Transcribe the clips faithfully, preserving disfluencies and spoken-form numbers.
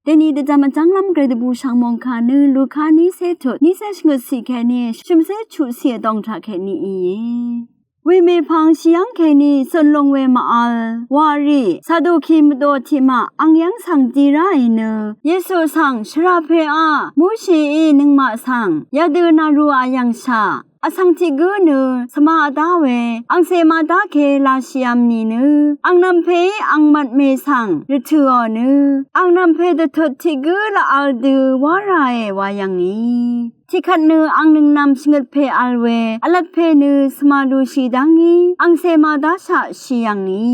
Dèní dvjvm vjv́nglv́m gvray dvbù shv̀ng mòngkà nø Luka nícé tut, nícé shvngøt ciq kèní shø̀mcé chuqciq vdòng taq kèní íe. Wemèpvng shì yv́ng kèní zùn long we mv-vl, wàrì, Saduki mvdò tiqmaq ang yv́ng svng di ráì nø, Yesu svng shvrà pè a, Moshií nøngmaq svng yadø nvrù a yv̀ngshà vsvng tiq gǿ nø svma vdá we angcè màdá ke lashìvm nìnø, angnv̄m pèí angmvt mè svng rvtø̀ò nø, angnv̄m pè dvtut tiq gǿ laq vl dø wá ràe wa yv̀ngì. Tiqkvt nø ang nøngnv̄m shvngøt pè vl we vlvt pè nø svma lushì dv́ngí angcè màdáshaq shì yv̀ngì.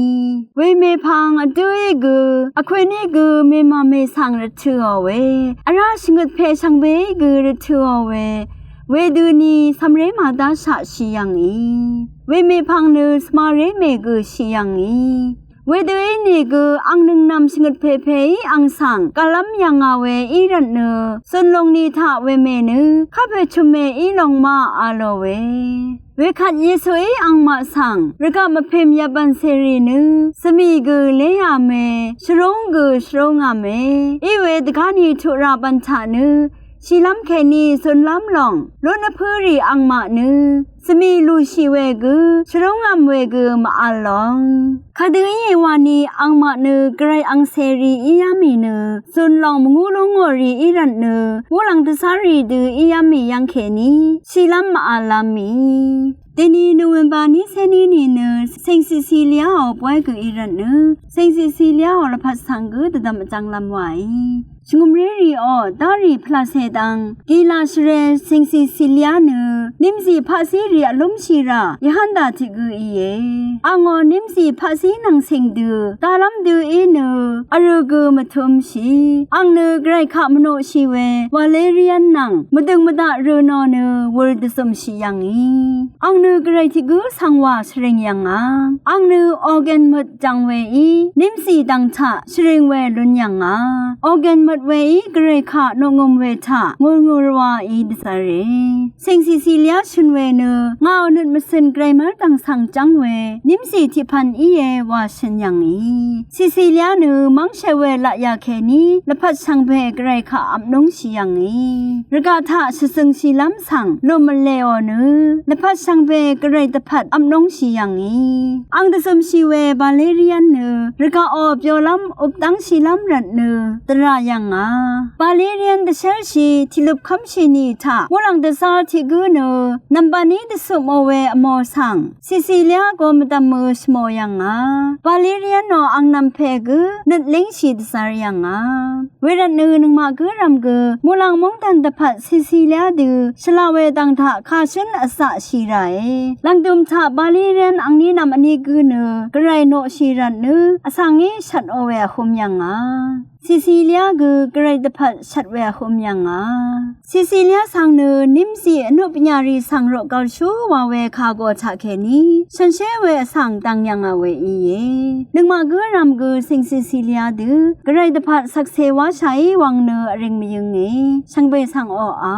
Wemèpvng vdǿí gø, vkwèní gø mèmà mè svng rvtø̀ò we, vrá shvngøt pè shvngbeí gø rvtø̀ò we, wedøni cv̀mré màdáshaq shì yv̀ngì. Wemèpvng nø svmaré mè gø shì yv̀ngì. Wedø ínìgø ang nøngnv̄m shvngøt pèpèí ang svng gvlv́m yv̀ngà we í rvtnø, zùn long ni taq wemè nø kapè chø̀mmè í long ma a lò we. Wekvt Yesuí angmaq svng rvgaq mvpìm yabv̀n cèrì nø, svmì gø léyà mè, shvrúng gø shvrúngà mè, iwe dvgáni tuq ra bv̀n taq nø shìlv́m kèní zunlv́m lòng lutnvpǿrì angmaq nø svmì lùshì we gø shvrúngvm we gø mv-vl lòng. Kadø íe wani angmaq nø gvray angcèrì íá mì nø zun lòng mvngú lú ngòrì í rvtnø, wulv̀ng dvzárì dø íá mì yv́ng kèní shìlv́m mv-vl lv́m mì. Dèní November nícé ní nìnø Ceng Ceciliaò bwáy gø í rvtnø, Ceng Ceciliaò lvpat svng gø dvdvm vjv̄nglv̄m wàí. Shvngø̀mrérìò dárì pvlacè dvng gila shvre Ceng Cecilia nø nímzì paqzí rì vlúmshì rà yvhv́ndà tiq gø íe. Angò nímzì paqzí nvng cìng dø dalv́m dø í nø vrø gø mvtúmshì. Ang nø gvray kaq mvnoqshì we Valerian nvng mvdøng mvdaq rø nò nø wur dvzø̀mshì yv̀ngì. Ang nø gvray tiq gǿ svng wà shvring yv̀ngà. Ang nø ogen møt dvng weí nímzì dvng taq shvring we lún yv̀ngà. Ogen møt weí gvray kaq noqngø̀m we taq ngùrngùr waí dvzvre. Ceng Cecilia shø̀n we nø ngàò nøt mvcø̀n gvray mv́rdv̀ng svng jv́ng we nímzì tiqpv̀n íe wa shø̀n yv̀ngì. Cecilia nø mv́ngshè we laqyà kèní lvpat shvngbe gvray kaq vpnúngshì yv̀ngì. Rvgaq taq shvzø̀ngshìlv́m svng lùm vlèò nø lvpat shvngbe gvray dvpvt vpnúngshì yv̀ngì. Ang dvzø̀mshì we Valerian nø rvgaqò byolv́m updv́ngshìlv́m rvtnø dvrà yv̀ngà. Valerian dvshérshì tiqløp kv́mshì nì taq wulv̀ng dvzar tiq gǿ nø nv̀mbv̀ní dvcøpmò we vmò svng Cecilia go mvdv̀mø shvmò yv̀ngà. Valerian nò angnv̄m pè gø nøt língshì dvzvr yv̀ngà. Wervtnø nøngmaq gǿrv̀m gø muqlàng móngdàn dvpvt Cecilia dø shvlaq we dv̀ng taq kàshǿn vzaqshì ràe. Lv̀ngdø̀m taq Valerian angní nv̀m vní gǿ nø gvray noqshì rvtnø vsvngí shvtò we vhø̄m yv̀ngà. Cecilia gø gvray dvpvt shvt we vhø̄m yv̀ngà. Cecilia svng nø nímzì vnuq pvnyari svng roqgvlshú wa we kàgò taqkèní shànshér we vsvng dvng yv̀ngà we íe. Nøngmaq gǿrv̀m gø Ceng Cecilia dø gvray dvpvt shvkse wáshàí wvng nø vring mvyǿnge. Shvngbe svng oqà